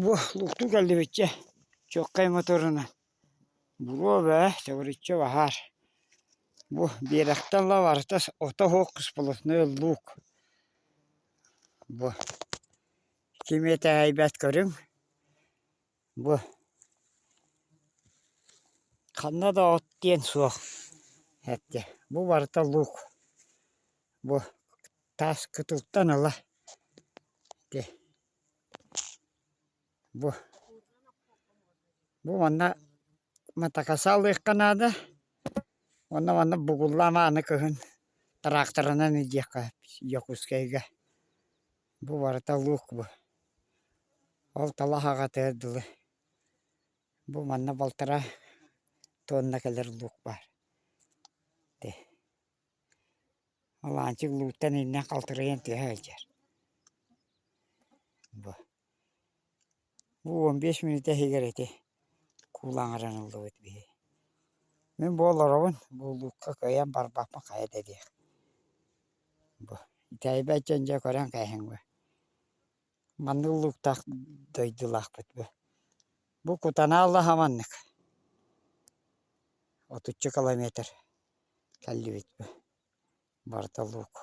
Бу луктуу кэллибиччэ чуоккай моторунан буруо бээ төгүрүччү баһаар. Бу биэрэктэн ыла барыта ото суох сплошной луук. Бу ким итэҕэйбэт көрүҥ бу ханна да от диэн суох эттэ бу барыта луук бу таас кытылтан ыла ити Бу бу манна матакасаалыахха наада уонна манна бугуллаан аны кыһын тракторынан илдьиэххэ Дьокуускайга. Бу барыта луук бу. Ол талах аҕатыгар дылы бу манна балтараа тонна кэлэр луук баар. Ити Ол Аанчык лууктан иҥнэн халтарыйан түһэ сылдьар. Бу бу 15 мүнүүтэ иһигэр ити куулаҥыран ыллыбыт биһи. Мин бу олоробун, бу луукка кыайан барбаппын хайа да диэх. Бу итэҕэйбэт дьон дьэ көрөн кээһиҥ бу. Маннык лууктаах дойдулаахпыт бу. Бу Кутанааллаһа маннык. Отучча километр кэллибит бу. Барыта луук.